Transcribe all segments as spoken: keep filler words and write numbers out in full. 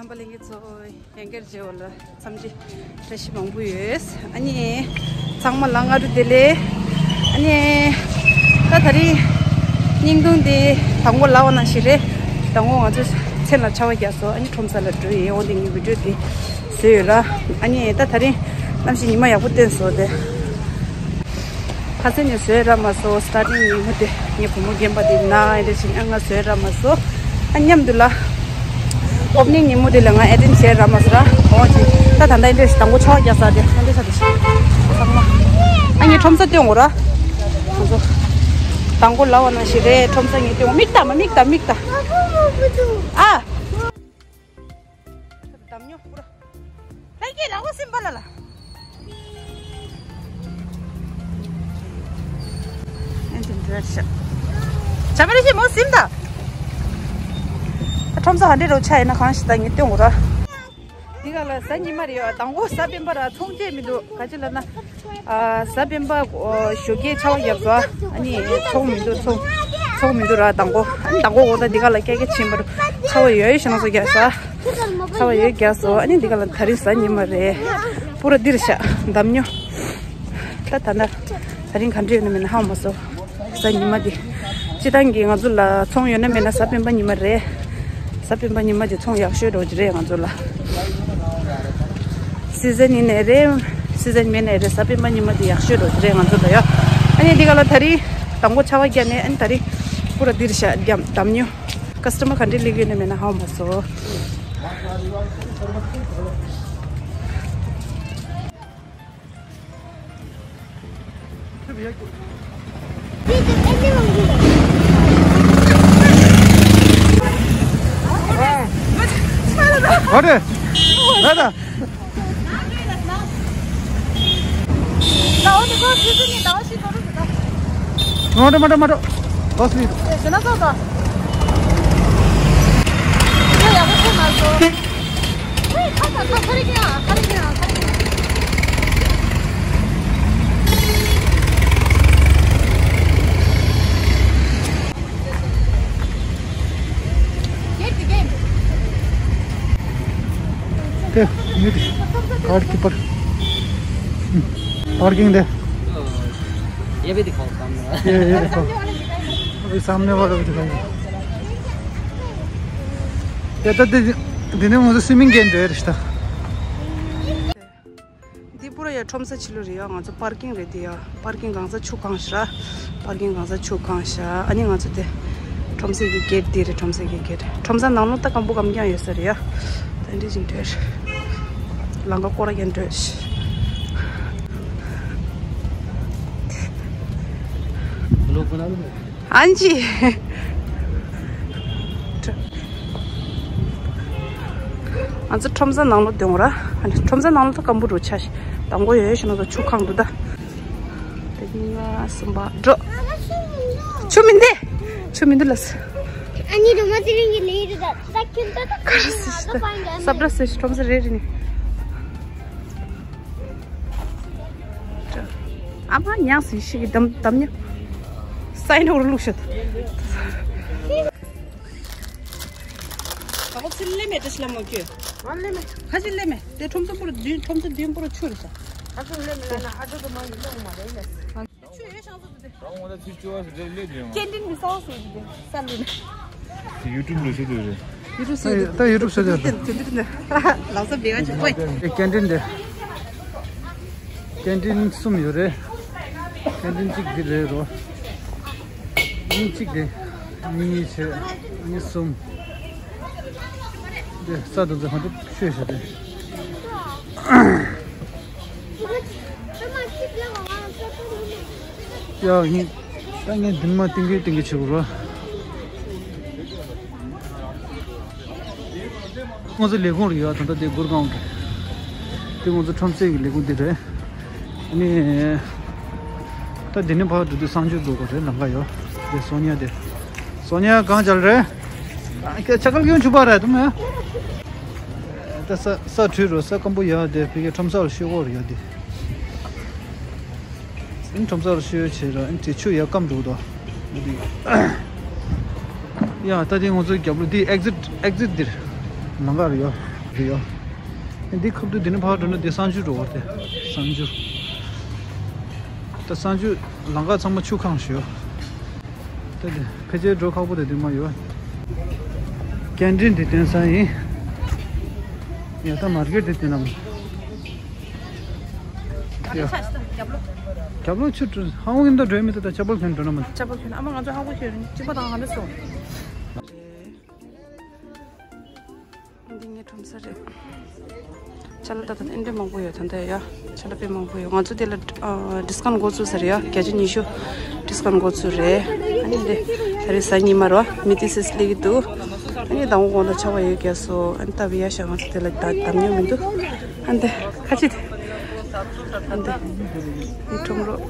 རྣམ་པ་ལྷན་རྒྱས་ཚོ། ཡང་བསྐྱར་མཇལ་བ་ལ་འཚམས་འདྲི་བཀྲ་ཤིས་མང་པོ་ཡོད། ཨ་ནི་ཚང་མ་ལ་སྔ་དྲོ་བདེ་ལེགས། ཨ་ནི་ད་དེ་རིང་བརྙན་ཐུང་དེ་དང་པོ་ལབ་པ་ནང་བཞིན་རེད། དང་པོ་ང་ཚོ་མཚན་ལ་ཆར་པ་བརྒྱབ་སོང་། ཨ་ནི་ཁྲོམ་ས་ལ་འགྲོ་ཡི་ཡོད། འོ་དེ་ངས་བི་ཌིའོ་དེ་བཟོས་ཡོད་ར། ཨ་ནི་ད་དེ་རིང་གནམ་གཤིས་ཉི་མ་ཡག་པོ་བསྟན་སོང་དེ། ཁ་སང་ནས་བཟོས་ར་མ་སོང་། སི་ཊར་ཊིང་ཉིན་མོ་དེ་ངའི་བུ་མོ་རྒན་པ་དེ་ན་ཨེ་འདྲ་བྱས་ཨ་ང་བཟོས་ར་མ་སོང་། ཨ་མཉམ་དུ་ལ་ཨོ་པ་ནིང་ཉིན་མོ་དེ་ལ་ང་ཨེ་ཊེན་ཌི་བྱས་ར་མ་སོང་ར། འོ་ཅི་ད་ད་ལྟ་ཨེ་འདྲ་ཞིག་དང་པོ་ཆར་པ་བརྒྱབ་ས་དེ་ཨེ་འདྲ་ས་དེ་ཞིག་ཚང་མ། ཨ་ངའི་ཁྲོམ་ས་སྟོན་དགོས་ར། ང་ཚོ་དང་པོ་ལབ་པ་ནང་བཞིན་རེད། ཁྲོམ་ས་ངས་སྟོན་དགོས། མིག་ལྟ་མ་མིག་ལྟ་མིག་ལྟ། ཨ། འདམ་ཉོ་པུ་ར། ལྷན་རྒྱས་ལག་པ་སིམ་པ་ལ་ལ། ཨེ་འདི་འདྲ་ཤག་ཇ་མེ་རེ་ཤི་མོ་སིམ་ད། ཁྲོམ་ས་ག་འདྲ་རོ་ཆ་ཡིན་ན་གང་ཞིག་ད་ངས་སྟོན་དགོས་ར། འདི་ག་ལ་གཟའ་ཉི་མ་རེད་ཡ། དང་པོ་གཟའ་སྤེན་པ་ར་ཚོང་བྱེད་མི་འདུག་ག་ཅི་ལབ་ན། ཨ། གཟའ་སྤེན་པ་ཨོ་ཞོགས་ཀས་ཆར་པ་བརྒྱབ་སོང་། ཨ་ནི་ཚོང་མི་འདུག་ཚོང་ཚོང་མི་འདུག་ར། དང་པོ་ཨ་ནི་དང་པོ་འོ་ད་འདི་ག་ལ་སྐད་སྐད་ཕྱིན་པ་རུ་ཆར་པ་ཡོད་ཡོད་ཤི་ན་སོ་རྒྱག་ས། ཆར་པ་ཡོད་རྒྱག་སོང་། ཨ་ནི་འདི་ག་ལ་ད་རིང་གཟའ་ཉི་མ་རེད། པུ་ར་འདིར་ཤག་འདམ་ཉོ། ད་ད་ན་ད་རིང་ག་འདྲ་ཡོད་ན་མེད་ན་ཧ་མ་སོ། གཟའ་ཉི་མ་འདི། སྤྱི་བཏང་གི་ང་ཚོ་ལ་ཚོང་ཡོད་ན་མེད་ན་གཟའ་སྤེན་པ་ཉི་མ་རེད། གཟའ་སྤེན་པ་ཉི་མ་འདི་ཚོང་ཡག་ཤོས་འགྲོ་གི་རེད་ང་ཚོ་ལ། སི་ཛན་ཡིན་ནའི་རེད། སི་ཛན་མེད་ནའི་རེད། གཟའ་སྤེན་པ་ཉི་མ་འདི་ཡག་ཤོས་འགྲོ་གི་རེད་ང་ཚོ་ལ་ཡ། ཨ་ནི་འདི་ག་ལ་ད་རིང་དང་པོ་ཆར་པ་བརྒྱབ་ནས་ཨ་ནི་ད་རིང་པུ་ར་འདིར་ཤག་འདམ་འདམ་ཉོ། ཀ་སི་ཊ་མར་ག་འདྲ་སླེབས་ཡོད་ན་མེད་ན་ཧ་མ་སོ། अरे, दादा। 待って待って待って。 ते, ये कार्ड कीपर। पार्किंग दे। ये भी दिखाओ सामने वाला। ये, ये दिखाओ। अभी सामने वाला भी दिखाओ। ये तो दि-, दिने मुझे स्विमिंग गेम दे रिश्ता। འདི་པུ་ར་ཡ་ཁྲོམ་ས་ཕྱི་ལོགས་རེད་ཡ། ང་ཚོ་པར་ཀིང་རེད་དེ་ཡ། པར་ཀིང་གང་ས་ཆུ་གང་ཤ། པར་ཀིང་གང་ས་ཆུ་གང་ཤ། ཨ་ནི་ང་ཚོ་དེ་ཁྲོམ་ས་གི་གེ་ཊི་དེ་རེད། ཁྲོམ་ས་གི་གེ་ཊི། ཁྲོམ་ས་ནང་ལོགས་ད་སྐམ་པོ་སྐམ་རྐྱང་ཡོད་ས་རེད་ཡ། དེ་འདྲ་ཅིག་འདྲ། ལམ་ཁ་སྐོར་ར་རྒྱག་འདྲ། ཨན་ཅི། ང་ཚོ་ཁྲོམ་ས་ནང་ལོགས་སྡོད་ར། ཨ་ནི་ཁྲོམ་ས་ནང་ལོགས་ད་སྐམ་པོ་རུ་ཆ་ཞིག་དང་པོ་ཡོད་ཤི་ན་ད་ཆུ་གང་འདུག་ད། དེ་གཉིས་ང་གསུམ་པ་འགྲོ། ཆུ་མི་འདི། ཆུ་མི་འདུག་ལ། ཨ་ནི་རུ་མ་ཙི་རིང་གི་ལས་རེད་ད། ད་ཁྱིམ་ད་ད་ཁ་ར་སི་ད། སབ་ར་སི་ཁྲོམ་ས་རེད་རེད་ནི། ཨ་མ་ཉག་སི་ཤི་གི་དམ་དམ་ཉག་སའི་འོག་རུ་བླུགས་ཤོག་ད་ཁོ་ཚི་ལེ་མེ་ཏི་ཤི་ལ་མོ་ཀྱོ། ང་ལེ་མེ། ཁ་ཅི་ལེ་མེ། དེ་ཁྲོམ་ས་པུ་ར་བདུན། ཁྲོམ་ས་བདུན་པུ་ར་ཆུ་རེད་ས། ཁ་ཅི་ལེ་མེ་ལ་ན་ཨ་ཅོ་དུ་མ་ཡི་ལེ་མ་རེད་ལེ། ཆུ་ཡོད་ཤང་ས་དུ་དེ། ཁེན་ཊིན་མི་སོ་སོ་དེ་ས་ལུ་ནི། ཡུ་ཊུབ་ལ་ཤོད་དུ་རེད། ཡུ་ཊུབ་ས་ད་ཡུ་ཊུབ་ས་དེ་རེད། དེ་དེ་དེ་ལག་ས་བེ་ག་ཅི་ཀོས། ཁེན་ཊིན་དེ། ཁེན་ཊིན་གསུམ་ཡོད་རེད། ཁེན་ཊིན་གཅིག་འདི་རེད་རོ། གཉིས་གཅིག་དེ། གཉིས་བྱས། གཉིས་གསུམ། འདི་ས་དུ་ཚོ་ཧོན་ཏུ་ཤོད་ཤོད་དེ། ཡ་ཡིན། ད་ངས་འདི་མ་ཏིང་གི་ཏིང་གི་བྱེད་དགོས་རོ། ང་ཚོ་ལས་ཁུངས་རེད་ཡ། ད་ལྟ་དེ་གུར་ཁང་གི། དེ་ང་ཚོ་ཁྲོམ་སའི་གི་ལས་ཁུངས་དེ་རེད། ཨ་ནི། ད་དེ་ནས་ཕར་འགྲོ་དུས་གསང་སྤྱོད་འགྲོ་དགོས་རེད། ལམ་ཁ་ཡོད་དེ། སོ་ཉ་དེ། སོ་ཉ་གང་ཅལ་རེད། ཨ་ཁྱེད་ཆ་གལ་གྱོན་ཆུ་པ་རེད་དུ་མེད། ད་ས་ས་འཁྲུད་རོ། ས་སྐམ་པོ་ཡོད་དེ། ཕ་གི་ཁྲོམ་ས་ལ་ཤོད་དགོས་རེད་ཡ་དེ། ཨིན་ཁྲོམ་ས་རུ་ཤོད་བྱེད་ར། ཨིན་དེ་ཆུ་ཡ་སྐམ་འགྲོ་དོ། ཡ་ད་དེ་ང་ཚོའི་རྒྱབ་ལོ་དེ་ཨེག་ཟིཊ་ཨེག་ཟིཊ་འདིར་ལམ་ཁ་རུ་ཡོད། རེད་ཡ། འདི་ཁབ་ཏུ་འདི་ནས་ཕར་འགྲོ་ན་འདི་གསང་ཆུ་འགྲོ་བ་དེ། གསང་ཆུ། ད་གསང་ཆུ་ལམ་ཁ་ཚང་མ་ཆུ་ཁང་ཞིག་ཡོད། ད་དེ་ཕལ་ཆེར་འགྲོ་ཁག་པོ་དེ་དུས་མ་ཡོད། ཀན་ཊིན་དེ་བསྟན་ས་ཡིན། ཡ་ད་མར་ཀེཊ་དེ་དེ་ནམ། ཡ། རྒྱབ་ལོགས་ཆུ་ཧ་ཧོང་ཡིན་ད་འགྲོ་མི་ད་ད་ཆ་པོལ་ཁན་འགྲོ་ན་མ། ཆ་པོལ་ཁན་ཨ་མ་ང་ཚོ་ཧ་ཧོང་ཁྱེར་གཅིག་པ་དང་ཧ་འདྲ་སོང་། འདི་ངའི་ཁྲོམ་ས་རེད། ཅ་ལག་ད་ལྟ་ཨེ་འདྲ་མང་པོ་ཡོད་ད་ལྟ་ཡ། ཅ་ལག་དཔེ་མང་པོ་ཡོད། ང་ཚོ་དེ་ལ་ཨ་ཌི་སི་ཀའུན་ཊི་འགོ་བཙུགས་ས་རེད་ཡ། བརྒྱ་ཆ་ཉི་ཤུ་ཌི་སི་ཀའུན་ཊི་འགོ་བཙུགས་རེད། ཨ་ནི་འདི་ད་རེས་གཟའ་ཉི་མ་རེད་བ། མི་ཏི་སིས་སླེབས་ཀྱི་འདུག་ཨ་ནི་དང་པོ་དགོང་དག་ཆར་པ་ཡོད་རྒྱུ་སོ། ཨ་ནི་ལྟ་བུ་ཡ་ཤ་ང་ཚོ་དེ་ལ་ད་བདམས་མྱོང་མི་འདུག་ཨ་འདི་ཁ་ཆེ་དེ། ཨ་འདི་ངའི་ཁྲོམ་རོགས།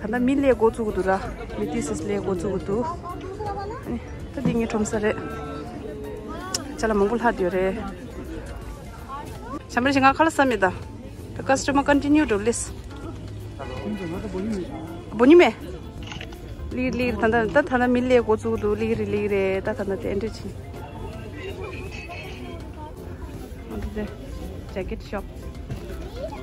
ད་ལྟ་མི་སླེབས་འགོ་བཙུགས་འདུག་ར། མི་ཏི་སིས་སླེབས་འགོ་བཙུགས་འདུག་ཨ་ནི་ད་འདི་ངའི་ཁྲོམ་ས་རེད། ཅ་ལག་མང་པོ་ལྷག་ཡོད་རེད། བྱམས་པ་ཞིག་ང་ཁ་ལག་ཟ་མེད་ད། The customer continue to list. སླེབས་རེད་སླེབས་རེད། ད་ལྟ་ད་ལྟ་མི་སླེབས་འགོ་བཙུགས་འདུག་སླེབས་རེད་སླེབས་རེད། ད་ད་ལྟ་དེ་འདྲ་བྱིན། ཨ་འདི་ཇེ་ཀེཊ་ཤོབ།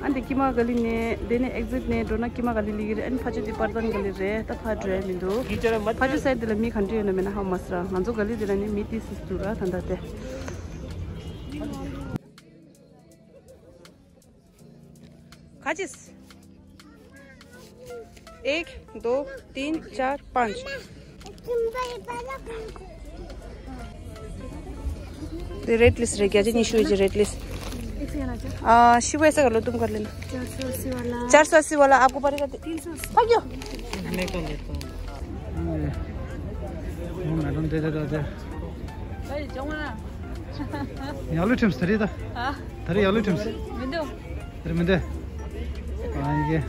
ཨ་འདི་ཀི་མ་ག་ལི་ནས་དེ་ནས་ཨེག་ཛིཊ་ནས་འགྲོ་ན་ཀི་མ་ག་ལི་སླེབས་རེད། ཨ་ནི་ཕར་ཕྱོགས་འདི་པར་ཐན་ག་ལི་རེད། ད་ཕར་འགྲོ་ཡ་མི་འདུག་ཕར་ཕྱོགས་སའིཌ་འདི་ལ་མི་ག་འདྲ་ཡོད་ན་མེད་ན་ཧ་མ་སི་ར། ང་ཚོ་ག་ལི་འདི་ལ་ནི་མི་ཏི་སིས་འདུག་ར་ད་ལྟ་དེ། ཁ་ཅིག एक, दो, तीन, चार, पाँच। ये रेट लिस्ट रह गया जी, निशु जी रेट लिस्ट। एक सेकंड, अच्छा। आ, शिव, ऐसा कर लो, तुम कर लेना। चार सौ अस्सी वाला। चार सौ अस्सी वाला आपको पड़ेगा। तीन सौ अस्सी। भाग्यो। मैं कर लेता हूँ। मैडम दे दे दे। भाई, जाऊँगा ना। यालू टिम्स तरी दा। हाँ। तरी यालू टिम्स। मिंदो। རེད་མི་འདུག་ཨ་ཡེ།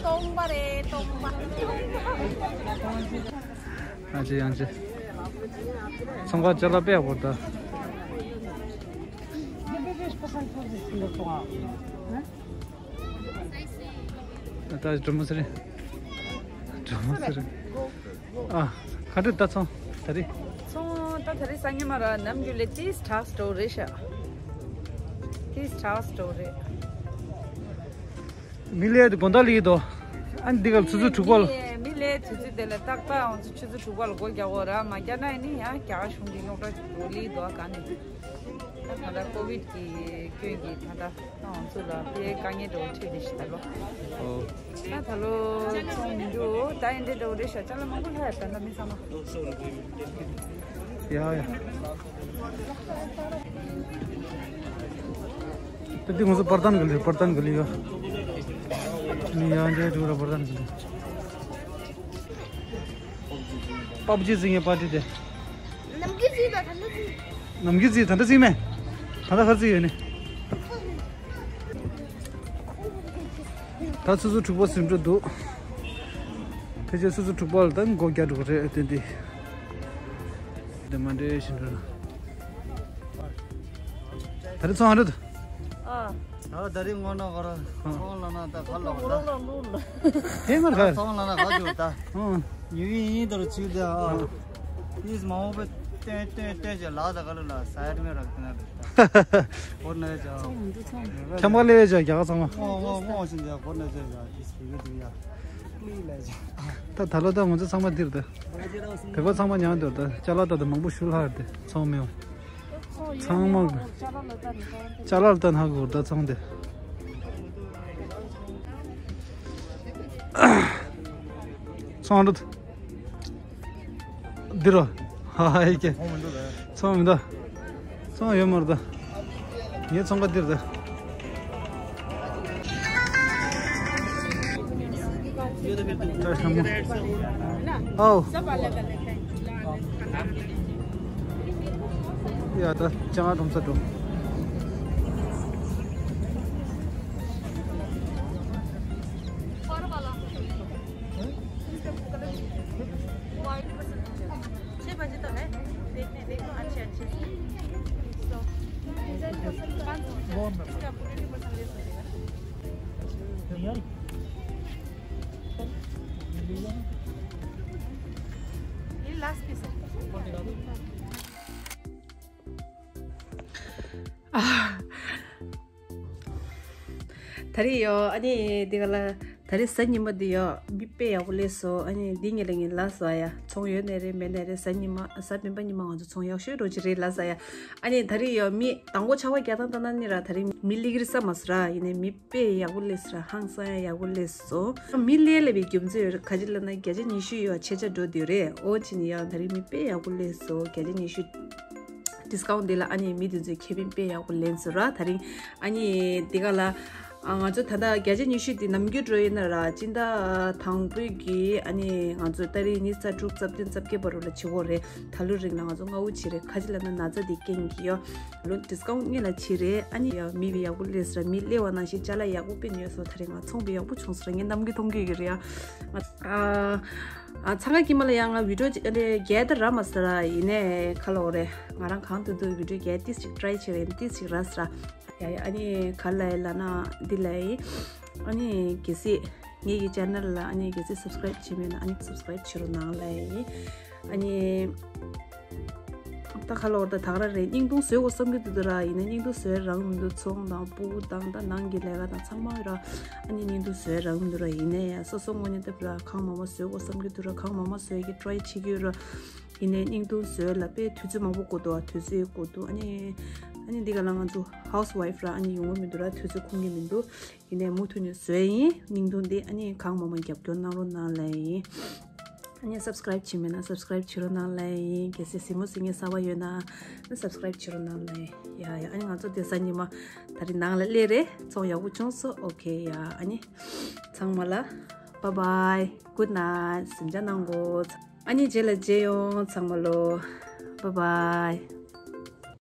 སྟོང་པ་རེད་སྟོང་པ། ཡང་ཅི་ཡང་ཅི། ཚོང་ཁང་ཅ་ལག་དཔེ་ཡག་པོ་འདུག་ད་སྒྲོལ་མ་ཟེར། སྒྲོལ་མ་ཟེར། ཨ། ག་འདྲ་ད་ཚོང་ད་རེས། ཚོང་ད་ད་རེས་སང་ཉིན་མ་ར་ནམ་རྒྱུན་ལས་ཏིས་དྲག་སྤྲོ་རེད་ཤག་ཏིས་དྲག་སྤྲོ་རེད། མི་ལས་དེ་དགོང་དག་ལས་དོ། ཨ་འདི་ག་ལ་ཆུ་ཚོད་དྲུག་པ་ལ། མི་ལས་ཆུ་ཚོད་དེ་ལ་ཏག་ཏག་ང་ཚོ་ཆུ་ཚོད་དྲུག་པ་ལ་སྒོ་རྒྱག་གོ་ར་མ་རྒྱག་ན་ནི་ཡང་རྒྱ་གར་གཞུང་གི་རྙོག་དྲ་ཅིག་འགྲོ་ལི་དོ་ག་ནི། ད་ད་ལྟ་ཀོ་བིད་ཀྱི་སྐྱོན་གྱིས་ད་ལྟ་ང་ཚོ་ལ་དཔེ་དཀའ་ངལ་འདྲ་བོ་འཕྲད་དེ་ཤི་ད་ལོ། ཨོ། ད་ད་ལོ་ཚོང་མི་འདུག་ད་ཡིན་འདྲེ་འདྲ་བོ་རེད་ཤག་ཅ་ལག་མང་པོ་ལྷག་ཡ་ད་ལྟ་མི་ཚང་མ། ཡ་ཡ། ད་འདི་ང་ཚོ་པར་ཐན་ག་ལི་པར་ཐན་ག་ལི་ཡ། མི་ཡ་འདྲེ་འདྲ་བོ་ར་པར་ཐན་ག་ལི། པབ་ཇི་རྩེད་མཁན་པར་ཊི་དེ། ནམ་རྒྱུན་རྩེད་དང་ད་ལྟ་རྩེད། ནམ་རྒྱུན་རྩེད་ད་ལྟ་རྩེད་མེད། ད་ལྟ་ག་རེ་རྩེད་ཡོད་ནི། ད་སོ་སོ་དྲུག་པ་ཟིན་འགྲོ་འདུག་ཕལ་ཆེར་སོ་སོ་དྲུག་པ་ལ་ད་སྒོ་རྒྱག་འགྲོ་གི་རེད་ཏན་ཏན། དེ་མ་འདྲེ་བཞིན་འགྲོ། ད་རེས་ཚོང་ཨ་འགྲོ་འདུག་ཨ། ཨ་ད་རེས་སྔོན་ན་ག་ར་ཚོང་ལ་ན་ད་ག་ལོག་ད། དེ་མར་ག་ཚོང་ལ་ན་ག་འཇུག་ད། ཨང་། ཉུ་ཡིན་ཡིན་དུ་ཚུལ་དེ་ཨ། ཨིས་མ་འོངས་པའི་སྟོན་སྟོན་སྟོན་ཅེས་ལག་ད་ག་ལ་ལ་ས་ཡར་མེ་རག་དེ་ན་རེད་ད། གོ་ན་ཡ་ཅག་ཁྱམས་པ་ལས་ཡ་ཅག་རྒྱ་གར་ཚང་མ། ངོ་ངོ་ངོ་ཞིག་ཡ་གོ་ན་ཅག་ཡ་ཨིས་བི་གི་དུ་ཡ། ལི་ལ་ཅག་ད་ད་ལོ་ད་ང་ཚོ་ཚང་མ་འདིར་ད། བོད་པ་ཚང་མ་ཉང་འདིར་ད་ཅ་ལག་ད་ད་མང་པོ་ཞུ་ལྷག་དེ་ཚང་མེད། ཚང་མ། ཅ་ལག་ལ་ལྟ་ན་ཧ་གོ་ད་ཚང་དེ། ཚོང་འགྲོ། འདི་རོ། ཧ་ཧ་ཧེ་ཀེ། ཚོང་མི་འདུག་ཚོང་ཡོད་མ་རེད་ད། ངའི་ཚོང་ཁང་འདིར་ད། है ना? ओ। सब अलग अलग है। या त चंगा तुम सटो। छः बजे तक है। देखने, देखो, अच्छे, अच्छे। इसका पूरे भी पसंद ले सकते हैं। ये लास्ट पीस है। ད་རེས་ཡོ། ཨ་ནི་འདི་ག་ལ། ད་རེས་གཟའ་ཉི་མ་འདི་ཡོ། མི་དཔེ་ཡག་པོ་སླེབས་སོང་། ཨ་ནི་འདི་ངེད་ལ་ངེད་ལ་སོ་ཡ། ཚོང་ཡོད་ནའི་རེད་མེད་ནའི་རེད། གཟའ་ཉི་མ་གཟའ་སྤེན་པ་ཉི་མ་ང་ཚོ་ཚོང་ཡག་ཤོས་འགྲོ་གི་རེད་ལ་ས་ཡ། ཨ་ནི་ད་རེས་ཡོ་མི་དང་པོ་ཆར་པ་རྒྱག་སྟངས་ལྟ་ན་ནི་ར། ད་རེས་མི་སླེབས་ཀྱི་རེད་ས་མ་སོ་ར། ཡིན་ནའི་མི་དཔེ་ཡག་པོ་སླེབས་སོང་ར། ཧང་སང་ཡག་པོ་སླེབས་སོང་། མི་སླེབས་སླེབས་པའི་རྒྱུ་མཚན་ཡོད་རེད། ག་ཅི་ལབ་ན་བརྒྱ་ཆ་ཉི་ཤུ་ཡོ་ཆད་ཆ་འགྲོ་དུས་རེད། ཨོ་ཅི་ནི་ཡ་ད་རེས་མི་དཔེ་ཡག་པོ་སླེབས་སོང་། བརྒྱ་ཆ་ཉི་ཤུ་ཌིས་ཀའུན་ཊི་འདི་ལ་ཨ་ནི་མི་དེ་ཚོས་ཁེ་ཕན་དཔེ་ཡག་པོ་ལེན་སོང་ར། ད་རིང་ཨ་ནི་འདི་ག་ལ། ཨ། ང་ཚོ་ད་ལྟ་བརྒྱ་ཆ་ཉི་ཤུ་འདི་ནམ་རྒྱུན་འགྲོ་ཡིན་ན་ར། སྤྱི་ཟླ་དང་པོའི་གི་ཨ་ནི་ང་ཚོ་ཏ་རིག་ཉི་ཤུ་རྩ་དྲུག་རྩ་བདུན་རྩ་བརྒྱད་བར་རུ་ལ་བྱེད་དགོས་རེད། ད་ལོའི་རིང་ལ་ང་ཚོ་སྔ་པོ་བྱས་རེད། ག་ཅི་ལབ་ན་ན་ཚ་འདི་རྐྱེན་གྱིས་ཡོ། ལོ་ཌིས་ཀའུན་ཊི་སྔོན་ལ་བྱས་རེད། ཨ་ནི་ཡ་མི་བི་ཡག་པོ་སླེབས་སོང་ར། མི་སླེབས་པ་ནང་བཞིན་ཅ་ལག་ཡག་པོ་དཔེ་ཉོས་སོང་། ད་རེས་ང་ཚོང་བི་ཡག་པོ་བྱུང་སོང་ར། ངས་གནམ་གྱི་མཐོང་གི་ཡོད་རེད་ཡ། ང་ཨ། ཨ། འཚང་ཁ་དཀྱིལ་མ་ལ་ཡང་ང་བི་ཌིའོ་ཅིག་ཨ་ནི་རྒྱལ་ད་ར་མ་ཟེར་ར། ཡིན་ནའི་ག་ལབ་དགོས་རེད། ང་རང་གང་ཐུབ་ཐུབ་བི་ཌིའོ་རྒྱལ་ཏིས་ཅིག་ཊ་རའི་བྱས་རེད། ཏིས་ཅིག་ར་ཟེར་ར། ཡ་ཡ། ཨ་ནི་ག་ལབ་ཡ་ལབ་ན་འདི་ལབ་ཡ། ཨ་ནི་གལ་སྲིད་ངེད་ཀྱི་ཅེ་ནལ་ལ་ཨ་ནི་གལ་སྲིད་སབ་སི་ཀ་རའིབ་བྱས་མེད་ན་ཨ་ནི་སབ་སི་ཀ་རའིབ་བྱེད་རོགས་གནང་ལབ་ཡ། ཨ་ནི། ད་ག་ལབ་དགོས་རེད། ད་ག་རང་རེད། བརྙན་ཐུང་བཟོ་དགོས་བསམ་གྱི་འདུག་ད་ར། ཡིན་ན་བརྙན་ཐུང་བཟོ་ཡ་རག་གི་མི་འདུག་ཚོང་དང་ཕྲུ་གུ་དང་ད་ནང་གི་ལས་ཀ་དང་ཚང་མ་ར། ཨ་ནི་བརྙན་ཐུང་བཟོ་ཡ་རག་གི་མི་འདུག་ར། ཡིན་ནའི་ཡ་སོ་སོ་དངོས་གནས་ད་ར་གང་མང་མང་བཟོ་དགོས་བསམ་གྱི་འདུག་ར། གང་མང་མང་བཟོ་ཡ་གི་ཊ་རའི་བྱེད་ཀྱི་ཡོད་ར། ཡིན་ནའི་བརྙན་ཐུང་བཟོ་ཡ་ལ་དཔེ་དུས་ཚོད་མང་པོ་འགོར་འདུག་དུས་ཚོད་འགོར་འདུག་ཨ་ནི། ཨ་ནི་འདི་ག་ལ་ང་ཚོ་ཧའུ་སི་ཝའི་ཕི་ར། ཨ་ནི་ཡོང་གི་མི་འདུག་ར། དུས་ཚོད་ཁོམ་གྱི་མི་འདུག་ཡིན་ནའི་མུ་མཐུད་ནས་བཟོ་ཡ་ཡིན། བརྙན་ཐུང་འདི་ཨ་ནི་གང་མང་མང་རྒྱབ་སྐྱོར་གནང་རོགས་གནང་ལབ་ཡ་ཡིན། ཨ་ནི་སབ་སི་ཀ་རའིབ་བྱས་མེད་ན་སབ་སི་ཀ་རའིབ་བྱེད་རོགས་གནང་ལབ་ཡ་ཡིན། གལ་སྲིད་གཟིགས་མོ་གཟིགས་མཁན་གསར་པ་ཡོད་ན་ཨ་ནི་སབ་སི་ཀ་རའིབ་བྱེད་རོགས་གནང་ལབ་ཡ་ཡིན། ཡ་ཡ། ཨ་ནི་ང་ཚོ་དེ་གཟའ་ཉི་མ་ད་རེས་ནང་ལ་སླེབས་རེད། ཚོང་ཡག་པོ་བྱུང་སོང་། ཨོ་ཁེ། ཡ་ཨ་ནི་ཚང་མ་ལ་བཱའི་བཱའི། གུཌ་ནའིཊ། གཟིམ་འཇག་གནང་གོ། ཨ་ནི་རྗེས་ལ་མཇལ་ཡོང་། ཚང་མ་ལོ། བཱའི་བཱའི།